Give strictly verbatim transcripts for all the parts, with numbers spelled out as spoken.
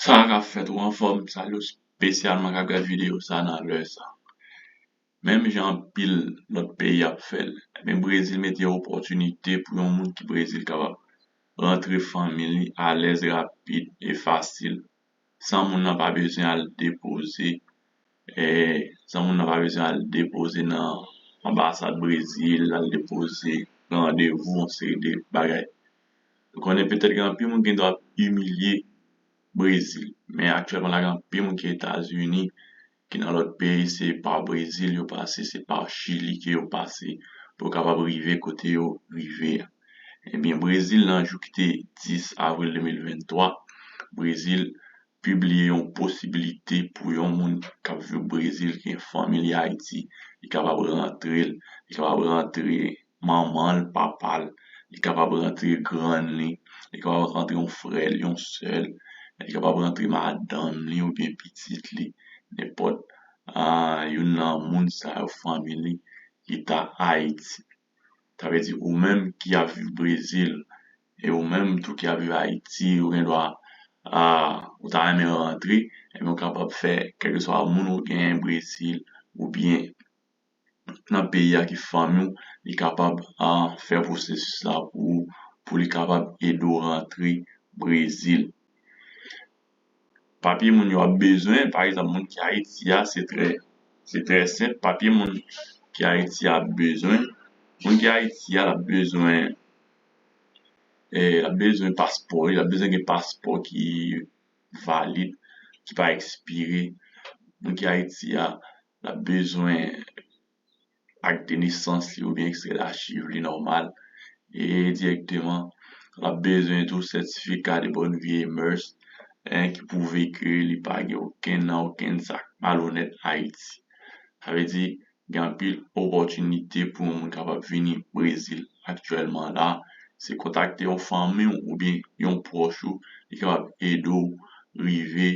Sa k ap fèt, ou anfòm? Salut, espesyalman k ap gad videyo sa nan lè sa. Menm jan anpil lòt peyi ap fè l, men Brezil mete opòtinite pou yon moun ki Brezil kapab rantre fanmi li alèz, rapid e fasil, san moun nan pa bezwen al depoze, e, san moun nan pa bezwen al depoze nan anbasad Brezil, al depoze randevou, yon seri de bagay. Nou konnen petèt gen anpil moun ki gen dwa ap imilye Brezil, men aktyèlman la gen anpil moun ki Etazini, ki nan lòt peyi, se pa Brezil yo pase, se pa Chili ke yo pase pou yo kapab rive kote yo rive a. Ebyen, Brezil, nan jou ki te dis avril de mil venntwa, Brezil pibliye yon posibilite pou yon moun k ap viv Brezil, ki gen fanmi li Ayiti, li kapab rantre, li kapab rantre manman l, papa l, li kapab rantre grann li, li kapab rantre yon frè l, yon sè l, li kapab rantre madanm li oubyen pitit li, nenpòt, ah, youn nan moun sa yo, fanmi li, ki ta Ayiti. Sa vle di ou menm ki ap viv Brezil e ou menm tou ki ap viv Ayiti, ou gen dwa, ah, ou ta renmen rantre, ebyen ou kapab fè, kèlkeswa moun ou genyen Brezil oubyen nan peyi a ki fanmi w, li kapab, ah, fè pwosesis la pou ou, pou li kapab ede w rantre Brezil. Papye moun yo ap bezwen, pa egzanp, moun ki Ayiti a, se trè, se trè senp. Papye moun ki Ayiti a ap bezwen, moun ki Ayiti a, l ap bezwen, eh, l ap bezwen paspò li, l ap bezwen gen paspò ki valid, ki pa ekspire. Moun ki Ayiti a, l ap bezwen ak de nesans li oubyen ekstrè dachiv li nòmal. E dirèkteman, l ap bezwen tou sètifika de bonne vie et mœurs, en, ki pwouve ke li pa gen okenn nan okenn zak malonèt Ayiti. Sa vle di, gen anpil opòtinite pou yon moun kapab vini Brezil aktyèlman la. Se kontakte yon fanmi w oubyen yon pwòch ou, li kapab ede w rive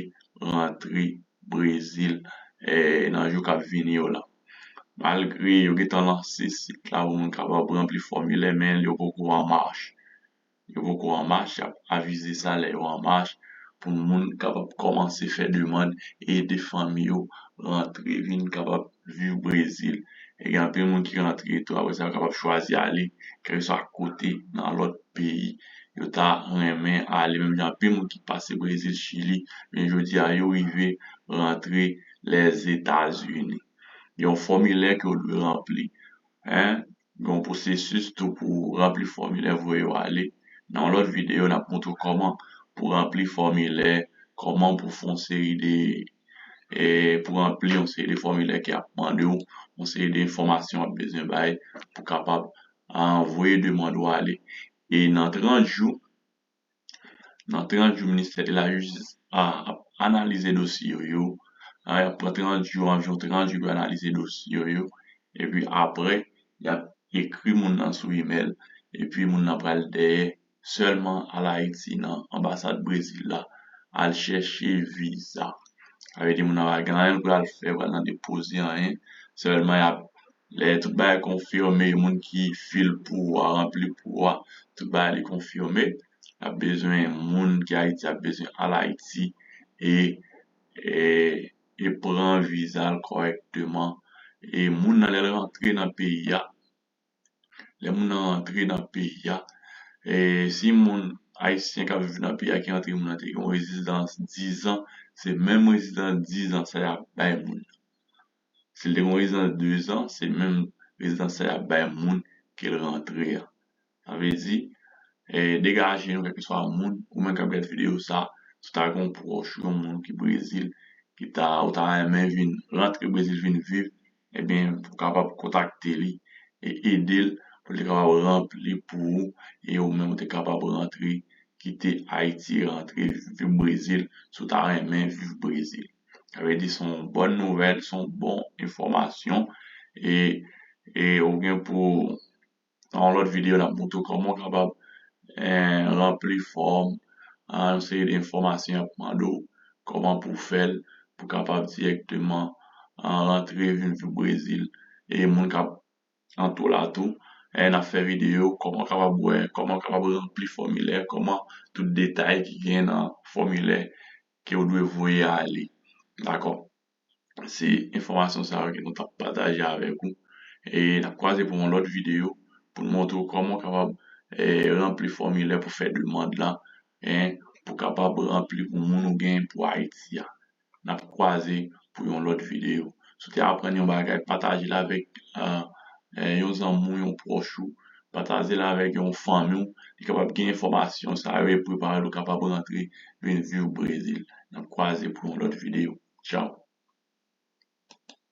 rantre Brezil, eh, nan jou k ap vini yo la. Malgre yo gentan lanse sit la pou moun kapab ranpli fòmilè, men yo poko an mach. Yo poko an mach, y ap avize sa lè yo an mach, pou moun kapab kòmanse fè demann e ede fanmi yo rantre, vin kapab viv Brezil. E gen anpil moun ki rantre tou, apre sa, yo kapab chwazi ale, kèlkeswa kote nan lòt peyi yo ta renmen ale. Menm jan anpil moun ki pase Brezil, Chili, men jodi a, yo rive rantre Lèzetazini. Gen yon fòmilè ke w dwe ranpli. En, gen yon pwosesis tou pou ranpli fòmilè voye yo ale. Nan yon lòt videyo, n ap montre w kòman pou ranpli fòmilè, kòman pou fè yon seri de, eh, pou ranpli yon seri de fòmilè ke y ap mande w, yon seri de enfòmasyon w ap bezwen bay pou kapab, ah, voye demann ou ale. E nan trant jou, nan trant jou, ministè de la jistis a, ap analize dosye yo. A, y ap pran trant jou, anviwon trant jou pou yo analize dosye yo. Epi apre, y ap ekri moun nan sou imèl. Epi moun nan pral dèyè sèlman al Ayiti nan anbasad Brezil la, al chèche viza. Sa vle di moun nan pa gen anyen l pral fè, pral nan depoze anyen. Sèlman y ap, lè tout bagay konfime, moun ki fil pou ou a, ranpli pou ou a, tout bagay li konfime. L ap bezwen moun ki Ayiti, ap bezwen al Ayiti e, e, e pran viza l kòrèkteman. E moun nan lè l rantre nan peyi a, lè moun nan rantre nan peyi a, e si moun ayisyen k ap viv nan peyi a ki rantre, moun nan te gen yon rezidans dizan, se menm rezidans dizan sa y ap bay moun nan. Si l te gen yon rezidans dezan, se menm rezidans sa y ap bay moun ke l rantre a. Sa vle di, eh, degaje nou, kèlkeswa moun, ou menm k ap gade videyo sa, si w ta gen yon pwòch ou, yon moun ki Brezil, ki ta, ou ta renmen vin rantre Brezil, vin viv, ebyen, ou kapab kontakte li e ede l pou li kapab ranpli pou ou, e ou menm ou te kapab rantre, kite Ayiti, rantre viv Brezil, si w ta renmen viv Brezil. Sa vle di, se yon bòn nouvèl, se yon bon enfòmasyon, e, e ou gen pou, nan yon lòt videyo, n ap montre w kòman w kapab, eh, ranpli fòm, ah, yon seri de enfòmasyon y ap mande w, kòman pou w fè l, pou w kapab dirèkteman, ah, rantre, vin viv Brezil, e moun k ap antoure w la tou, eh, n ap fè videyo, kòman w kapab wè, kòman w kapab ranpli fòmilè, kòman tout detay ki gen nan fòmilè ke w dwe voye ale. Dakò? Se enfòmasyon sa yo ke nou t ap pataje avèk ou. E n ap kwaze pou yon lòt videyo pou n montre w kòman w kapab eh, ranpli fòmilè pou fè demann lan, eh, pou kapab ranpli pou moun ou gen pou Ayiti a. N ap kwaze pou yon lòt videyo. Si w te aprann yon bagay, pataje l avèk eh, eh, yon zanmi w, yon pwòch ou, pataje l avèk yon fanmi w, li kapab gen enfòmasyon sa yo e prepare l ou kapab rantre vin viv Brezil. N ap kwaze pou yon lòt videyo. Tchaw!